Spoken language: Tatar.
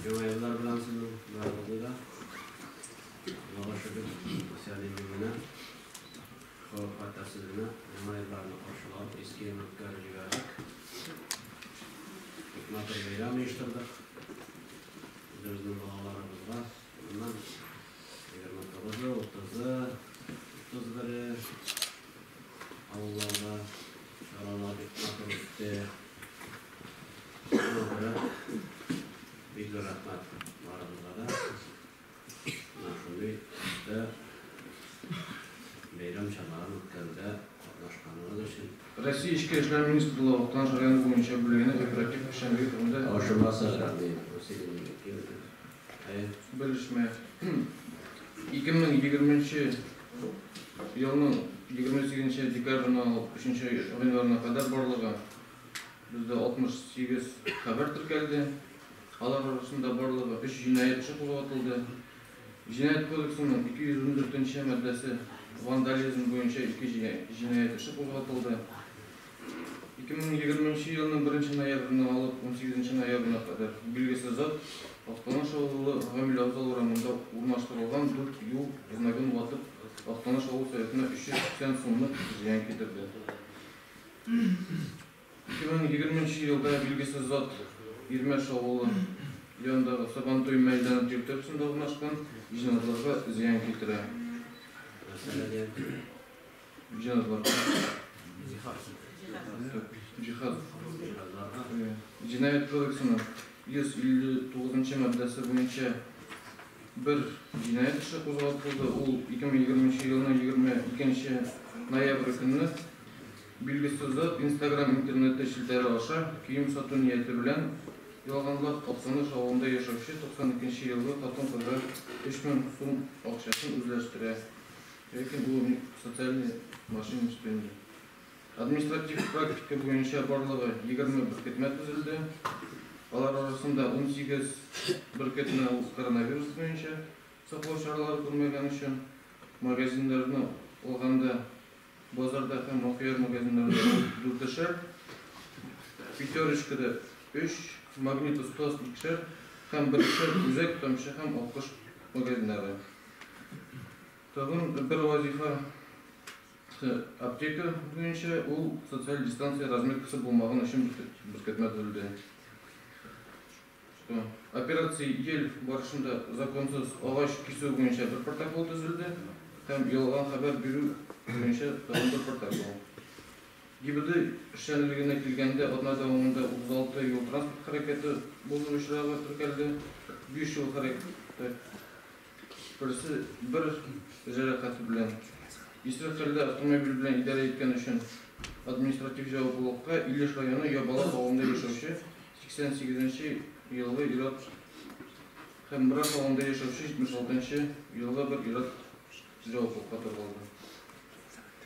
Яңа еллар белән сезнең барыгызны да. Аллага шөкер, исән-имин генә, хәвеф-хәтәрсез генә яңа елларны каршылап, иске елны үткәреп җибәрдек. Бик матур бәйрәм оештырдык. Үзебезнең балаларыбызга. Моннан 29-ы, 30-ы, 31-е авылларда чаралар бик матур үтте. Шуңа күрә бик зур рәхмәт барыгызга да. Менә шундый төстә бәйрәм чараларын үткәрүдә катнашканыгыз өчен. Россия Эчке эшләр министрлыгы Актаныш районы буенча бүлегенең оператив эшчәнлеге турында белешмә. 2020 елның 28 декабреннән алып 3 гыйнварына кадәр барлыгы бездә 68 хәбәр теркәлде. Алар арасында барлыгы 3 җинаять эше кузгатылды. Җинаять кодексының 214 маддәсе вандализм буенча 2 җинаять эше кузгатылды. 2020 елның 1 ноябреннән алып 18 ноябренә кадәр билгесез зат Актаныш авылы Гамил Афзал урамында урнаштырылган 4 юл знагын ватып, Актаныш авыл советына 380 сумлык зыян китерде. 2020 елда билгесез зат Ирмәш авылы янындагы Сабантуй мәйданы территориясендә урнашкан җиһазларга зыян китерә. Җиһазларга. Җиһаз. Җинаять кодексының 159 маддәсе буенча бер җинаять эше кузгатылды. Ул 2020 елның 22 ноябрь көнне билгесез зат Инстаграм интернеты челтәре аша кием сату нияте белән ялганлап Актаныш авылында яшәүче 92 елгы хатын-кызга 3000 сум акчасын үзләштерә. Ләкин ул социальный мошенничество инде. Административ практика буенча барлыгы 20 беркетмә төзелде. Алар арасында 18 беркетмә ул коронавирус буенча саклау чаралары күрмәгән өчен. Магазиннарны алганда базарда һәм Акъяр магазиннарында дүртешәр, Пятерочкада өч, Магнит Остаз икешәр һәм берешәр Үзәк, Тамчы һәм Аккош магазиннары. Тагын бер вазифа аптека буенча ул социаль дистанция разметкасы булмаган өчен беркетмә төзелде. Операция ел барышында законсыз агач кисү буенча бер протокол төзелде һәм ялган хәбәр бирү буенча тагын бер протокол. ГИБД эшчәнлегенә килгәндә, атна дәвамында 36 юл-транспорт хәрәкәте бозу очрагы теркәлде, 5 юл хәрәкәте берсе бер җәрәхәте белән. Исерек хәлдә автомобиль белән идарә иткән өчен административ җаваплылыкка Илеш районы Ябалак авылында яшәүче 88 нче елгы ир-ат һәм Мрак авылында яшәүче 76 нчы елгы бер ир-ат җаваплылыкка тартылды.